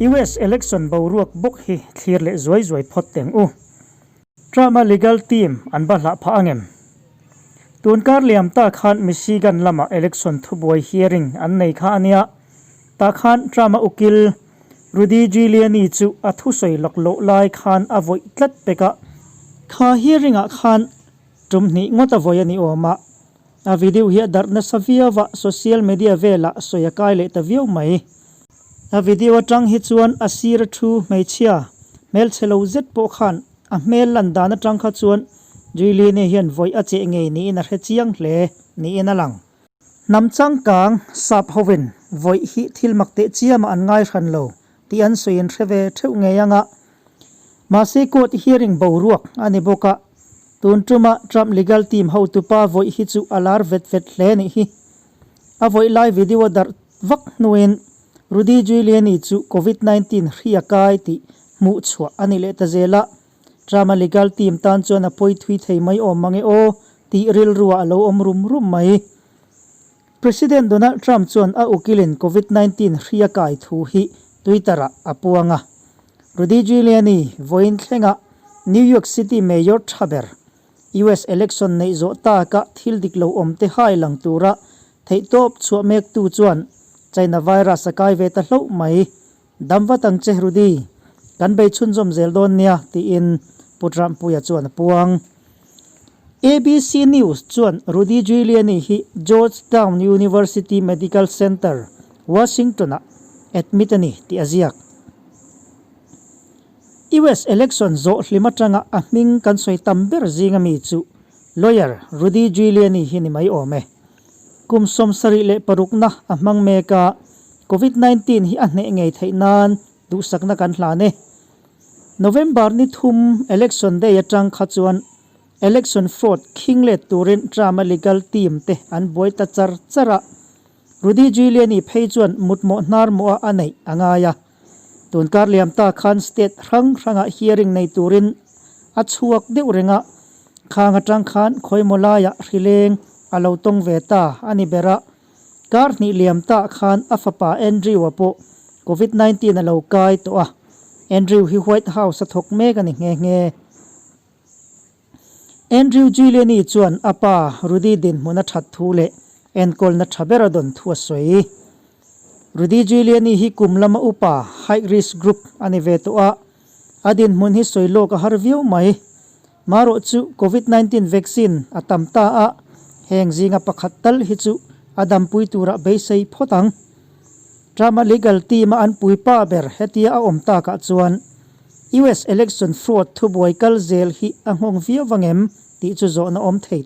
US election boruak bawk hi thlir leh zuai zuai phawt teng u. Trump-a legal team an va hlah phah angem? Tun kar liam ta khan Michigan lama election thubuai hearing an nei kha a nia. Tah khan Trump-a ukil Rudy Giuliani chu a thusawi lak loh lai khan a vawih tlat pek a. Kha hearing-ah khan tum hnih ngawt a vawi a ni awm a. A video hi a darh nasa viau a, social media velah sawi a kai leh ta viau mai. A video atang hi chuan a sir a thu hmeichhia hmelchhe lo zet pawh khan a hmel lan dan atang kha chuan Juliane hian vawi a cheh ngei niin a hre chiang hle niin a lang. Hnam changkang sap hovin vawi hi thil mak teh chiamah an ngai hran lo tih an sawi in hre ve theuh ngei anga mahse court hearing boruak a ni bawk a, tun tuma Trump legal team hotupa vawi hi chu a lar vet vet hle nih hi. A vawi lai video a darh vak hnuin Rudy Giuliani chu Covid 19 hri a kai tih hmuh chhuah a ni leh ta zel a, Trump-a legal team tan chuan a pawi thui thei mai awm mang e aw tih rilruah a lo awm rum rum mai. President Donald Trump chuan a ukilin Covid 19 hri a kai thu hi Twitter-ah a puang a. Rudy Giuliani vawiin thlenga New York City Mayor tha ber US election neih zawh taka thil dik lo awm te hai lang tura theihtawp chhuah mektu chuan China virus a kai ve ta hlauh mai. Dam vat ang che Rudy, kan bei chhunzawm zel dawn nia tiin Pu Trump-puia chuan a puang. ABC News chuan Rudy Giuliani hi Georgetown University Medical Center, Washington-ah admit a ni tih a ziak. US election zawh hlim atanga a hming kan sawi tam ber zinga mi chu lawyer Rudy Giuliani hi ni mai awm e. Kum 76na a hmang mek a, Covid 19 hi a hneh ngei theih nan duhsakna kan hlan e. November ni thum election day atang kha chuan election fraud khing let turin Trump-a legal team te an buai ta char char a, Rudy Giuliani phei chuan mutmawh hnar mawh a a neih a ngai a. Tun kar liam ta khan state hrang hrangah hearing nei turin a chhuak deuh reng a, khang atang khan khawimaw laiah hrileng a lo tawng ve ta a ni ber a. Kar hnih liam tah khan a fapa Andrew-a pawh Covid 19 a lo kai tawh a, Andrew hi White House a thawk mek a ni nghe nghe. Andrew Giuliani chuan a pa Rudy dinhmun a that thu leh enkawlna tha ber a dawn thu a sawi. Rudy Giuliani hi kum lama upa high risk group a ni ve tawh a, a dinhmun hi sawi lawk a har viau mai. Marawh chu Covid 19 vaccine a tam ta a, heng zinga pakhat tal hi chu a dampui turah beisei phawt ang. Trump-a legal team-a an puipa ber hetia a awm takah chuan US election fraud thubuai kal zel hi a nghawng viau vang em tih chu zawhna awm thei.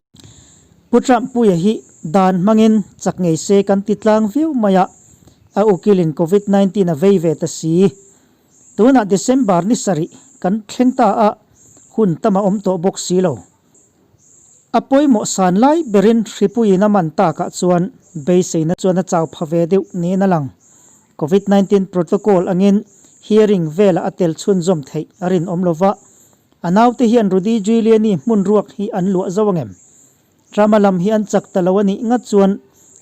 Pu Trump puia hi dan hmangin chak ngei se kan ti tlang viau mai a, a ukilin Covid 19 a vei ve ta si. Tunah December ni sarih kan thleng ta a, hun tam a awm tawh bawk si lo. A pawimawh san lai berin hripuiin a man takah chuan beiseina chuan a chau pha ve deuh niin a lang. Covid 19 protocol angin hearing velah a tel chhunzawm theih a rinawm lo va, a naute hian Rudy Giuliani hmun ruak hi an luah zo angem? Trump-a lam hi an chak ta lo a nih ngat chuan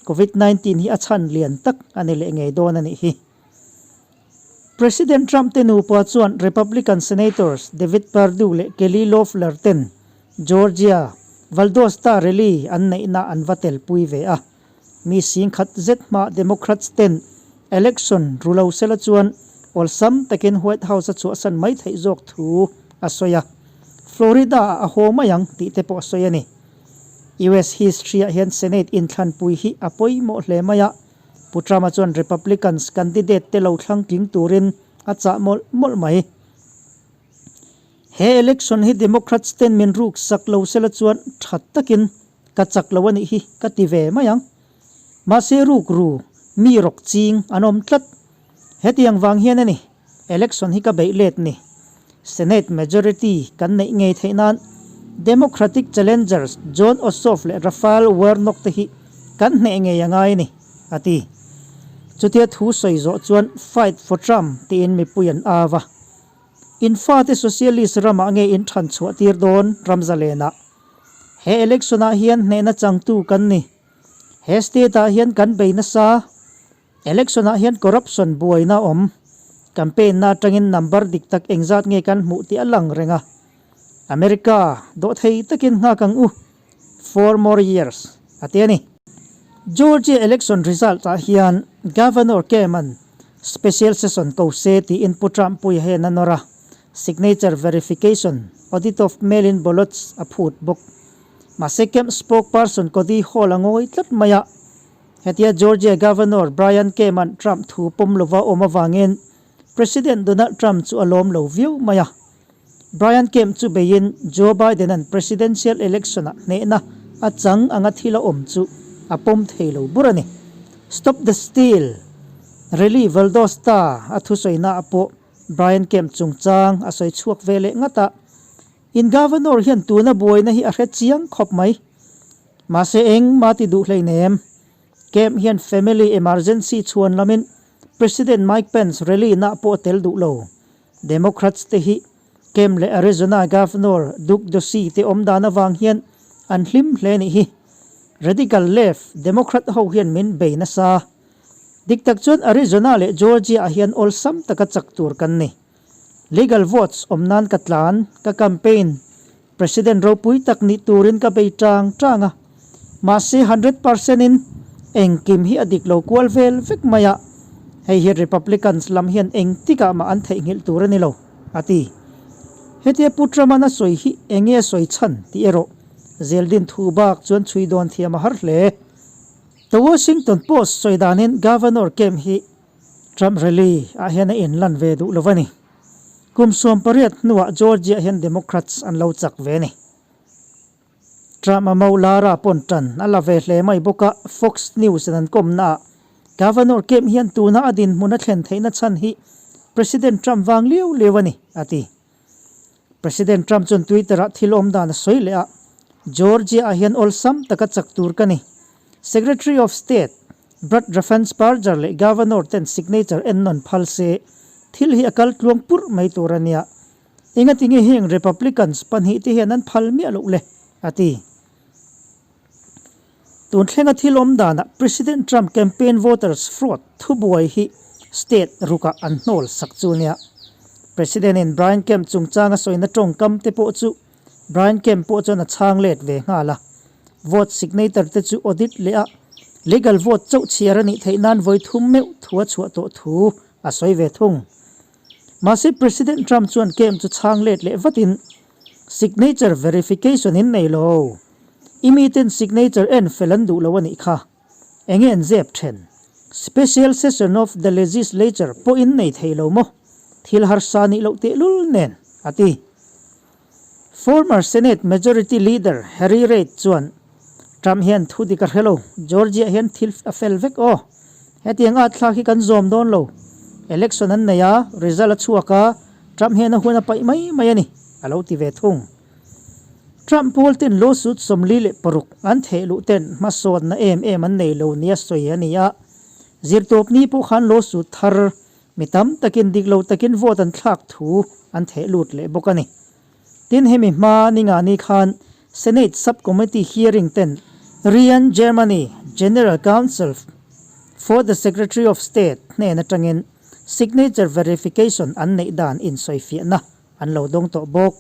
Covid 19 hi a chhan lian tak a ni leh ngei dawn a nih hi. President Trump te nupa chuan Republican Senators David Perdue leh Kelly Loeffler ten Georgia Valdosta rally an neihna an va telpui ve a. Mi singkhat zet hma Democrats ten election ru lo sela chuan awlsam takin White House a chhuahsan mai theih zawk thu a sawi a. Florida ah a haw mai ang tih te pawh a sawi a ni. US history ah hian Senate inthlanpui hi a pawimawh hle mai a. Pu Trump-a chuan Republicans candidate te lo thlang tling turin a chah mawlh mawlh mai. He election hi Democrats ten min ruk sak lo sela chuan tha takin ka chak lo a nih hi ka ti ve mai ang. Mahse ruk ru, mi rawk ching an awm tlat. Hetiang vang hian a ni election hi ka beih let ni. Senate majority kan neih ngei theih nan Democratic challengers Jon Ossoff leh Raphael Warnock te hi kan hneh ngei a ngai a ni, a ti. Chutia thu sawi zawh chuan Fight for Trump tiin mipui an au a. In fate socialist ramah nge in than chhuah tir dawn Ramzalenah? He election ah hian hnehna changtu kan ni. He state ah hian kan bei nasa. Election ah hian corruption buaina awm. Campaign na atangin number dik tak engzat nge kan hmuh tih a lang reng a. America, dawhthei takin nghak ang u. Four more years, a ti a ni. Georgia election result ah hian Governor Kemp-a'n special session ko se tiin Pu Trump puia hian a nawr a, signature verification, audit of mail-in ballots a phut bawk. Mahse Kemp spokesperson Cody Hall a ngawi tlat mai a, hetia Georgia Governor Brian Kemp-a'n Trump thu pawm lova awm avangin President Donald Trump chu a lawm lo viau mai a. Brian Kemp chu beiin Joe Biden-a'n presidential election-ah hnehna a chang anga thil a awm chu a pawm thei lo bur a ni. Stop the Steal! Rally Valdosta a thusawi-naah pawh Brian Kemp chungchang a sawi chhuak ve leh ngat a, In Governor hian tuna buaina hi a hre chiang khawp mai. Mahse engmah ti duh hleinem. Kemp hian family emergency chhuan lamin President Mike Pence rally-naah pawh a tel duh lo. Democrats te hi Kemp leh Arizona Governor Doug Ducey te awm dan avang hian an hlim hle nih hi. Radical left Democrat ho hian min bei nasa. Dik tak chuan Arizona leh Georgia ah hian awlsam taka chak tur kan ni. Legal votes awm nan ka tlan, ka campaign, President ropui tak nih turin ka bei tang tang a. Mahse 100% in engkim hi a dik lo kual vel vek mai a, hei hi Republicans lam hian engtikah mah an theihnghilh tur a ni lo, a ti. Hetia Pu Trump-a'n a sawi hi enge a sawi chhan tih erawh Zeldin thu bak chuan chhui dawn thiam a har hle. The Washington Post sawi danin Governor Kemp hi Trump rally ah hian a inlan ve duh lo a ni. Kum 18 hnuah Georgia hian Democrats an lo chak ve a ni. Trump a mo Lara pawn tan a la ve hle mai bawk a, Fox News in an kawmna ah Governor Kemp hian tuna a dinhmun a thlen theihna chhan hi President Trump vang liau liau a ni, a ti. President Trump chuan Twitter ah thil awm dan a sawi leh a, Georgia ah hian awlsam taka chak tur ka ni. Secretary of State Brad Raffensperger leh Governor ten signature en nawn phal se thil hi a kal tluang purh mai tur a nia. Engatinge heng Republicans pahnihte hian an phal miah loh le? a ti. Tun thlenga thil awm danah President Trump campaign voters fraud thubuai hi state rukah an hnawl sak chu nia. President in Brian Kemp chungchanga sawina tawngkam te pawh chu Brian Kemp pawh chuan a chhang let ve nghal a. Vote signator te chu audit leh a, legal vote chauh chhiar a nih theih nan vawi thum meuh thu a chhuah tawh thu a sawi ve thung. Mahse President Trump chuan Kemp chu chhang let leh vatin, Signature verification in nei lo. I miten signature en fel an duh lo a nih kha. Enge an zep then? Special session of the legislature pawh in nei thei lo maw? Thil harsa nih loh tehlul nen, a ti. Former Senate Majority Leader Harry Reid chuan, Trump hian thu dik a hre lo, Georgia hian thil a fel vek aw. Hetiang at thlak hi kan zawm dawn lo. Election an nei a, result a chhuak a, Trump hian a hun a paih mai mai a ni, a lo ti ve thung. Trump pawl ten lawsuit 46 an theh luh ten hmasawnna em em an nei lo nia sawi a ni a. Zirtawpni pawh khan lawsuit thar Mi tam takin dik lo takin vote an thlak thu an theh lut leh bawk a ni. Tin, hemi hma ningani khan Senate Sub-Committee hearing ten Ryan Germany General Counsel for the Secretary of State hnen atangin signature verification an neih dan insawifiahna an lo dawng tawh bawk.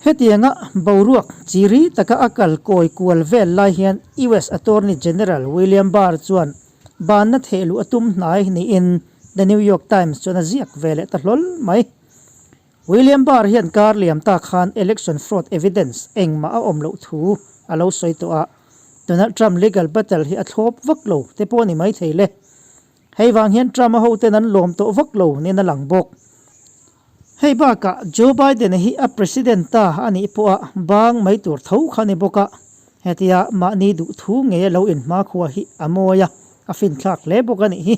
Hetianga boruak chi ri taka a kal kawi kual vel lai hian US Attorney General William Barr chuan banna theh luh a tum hnai niin The New York Times chuan a ziak ve leh ta hlawl mai. William Barr hian kar liam ta khan election fraud evidence engmah a awm loh thu a lo sawi tawh a, Donald Trump legal battle hi a thlawp vak lo te pawh a ni maithei le. Hei vang hian Trump a hoten an lawm tawh vak lo niin a lang bawk. Hei bakah Joe Biden-a hi a President ta a nih pawha bang mai tur tho kha a ni bawk a, hetia mahni duh thu ngei a lo inhmakhua hi a mawi a, a finthlak hle bawk a nih hi.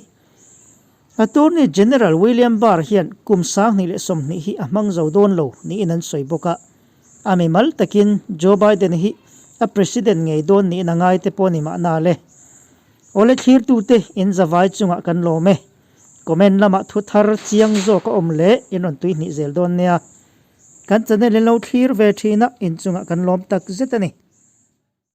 Attorney General William Barr hian kum 2020 hi a hmang zo dawn lo niin an sawi bawk a, a mimal takin Joe Biden-a hi a President ngei dawn niin a ngai te pawh a ni mahna le. Awle thlirtute in zavai chungah kan lawm e. Comment lamah thu thar chiang zawk a awm leh in rawn tui hnih zel dawn nia. Kan channel in lo thlir ve thin a, inchungah kan lawm tak zet a ni.